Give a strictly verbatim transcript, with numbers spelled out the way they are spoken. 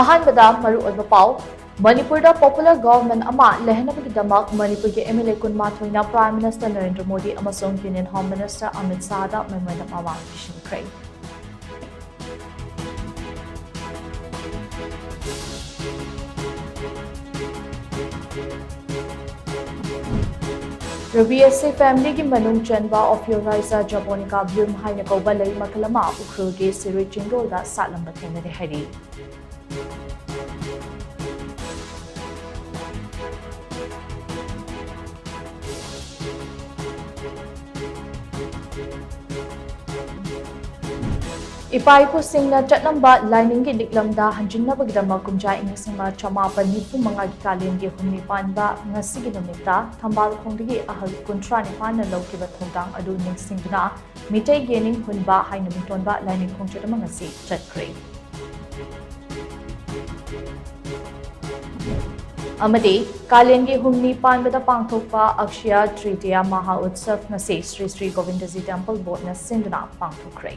ꯑꯍꯥꯟꯕꯗ ꯃꯔꯨꯑꯣꯏꯕ ꯄꯥꯎ, ꯃꯅꯤꯄꯨꯔꯗ popular government ꯑꯃ ꯂꯩꯍꯟꯅꯕꯒꯤꯗꯃꯛ ꯃꯅꯤꯄꯨꯔꯒꯤ M L A ꯀꯨꯟꯃꯥꯊꯣꯏꯅ Prime Minister Narendra Modi ꯑꯃꯁꯨꯡ Union Home Minister Amit ꯁꯥꯍꯗ memorandum ꯑꯃ ꯄꯤꯁꯤꯟꯈ꯭ꯔꯦ꯫ Rubiaceae family ꯒꯤ ꯃꯅꯨꯡ ꯆꯟꯕ Ophiorhiza japonica Bloom ꯍꯥꯏꯅ ꯀꯧꯕ ꯂꯩ ꯃꯈꯜ ꯑꯃ ꯎꯈ꯭ꯔꯨꯜꯒꯤ ꯁꯤꯔꯨꯏ ꯆꯤꯡꯗꯣꯜꯗ ꯁꯥꯠꯂꯝꯕ ꯊꯦꯡꯅꯔꯦ ꯍꯥꯏꯔꯤ꯫ ꯏꯄꯥ ꯏꯄꯨꯁꯤꯡꯅ ꯆꯠꯂꯝꯕ ꯂꯥꯏꯅꯤꯡꯒꯤ ꯂꯤꯛꯂꯝꯗ ꯍꯟꯖꯤꯟꯅꯕꯒꯤꯗꯃꯛ ꯀꯨꯝꯖꯥ ꯏꯪ ꯂꯤꯁꯤꯡ ꯑꯃ ꯆꯃꯥꯄꯟ ꯅꯤꯐꯨ ꯃꯉꯥꯒꯤ ꯀꯥꯂꯦꯟꯒꯤ ꯍꯨꯝꯅꯤ ꯄꯥꯟꯕ ꯉꯁꯤꯒꯤ ꯅꯨꯃꯤꯠꯇ ꯊꯝꯕꯥꯜ ꯈꯣꯡꯗꯒꯤ ꯑꯍꯜ ꯀꯨꯟꯊ꯭ꯔꯥ ꯅꯤꯄꯥꯟꯅ ꯂꯧꯈꯤꯕ ꯊꯧꯗꯥꯡ ꯑꯗꯨ ꯅꯤꯡꯁꯤꯡꯗꯨꯅ ꯃꯤꯇꯩ ꯌꯦꯅꯤꯡ ꯍꯨꯟꯕ ꯍꯥꯏꯅ ꯃꯤꯡꯊꯣꯟꯕ ꯂꯥꯏꯅꯤꯡ ꯈꯣꯡꯆꯠ ꯑꯃ ꯉꯁꯤ ꯆꯠꯈ꯭ꯔꯦ꯫ ꯑꯃꯗꯤ ꯀꯥꯂꯦꯟꯒꯤ ꯍꯨꯝꯅꯤ ꯄꯥꯟꯕꯗ ꯄꯥꯡꯊꯣꯛꯄ ꯑꯛꯁꯌ ꯇ꯭ꯔꯤꯇꯤꯌꯥ ꯃꯍꯥ ꯎꯠꯁꯕ ꯉꯁꯤ ꯁ꯭ꯔꯤ ꯁ꯭ꯔꯤ ꯒꯣꯕꯤꯟꯗꯖꯤ Temple Board ꯅ ꯁꯤꯟꯗꯨꯅ ꯄꯥꯡꯊꯣꯛꯈ꯭ꯔꯦ꯫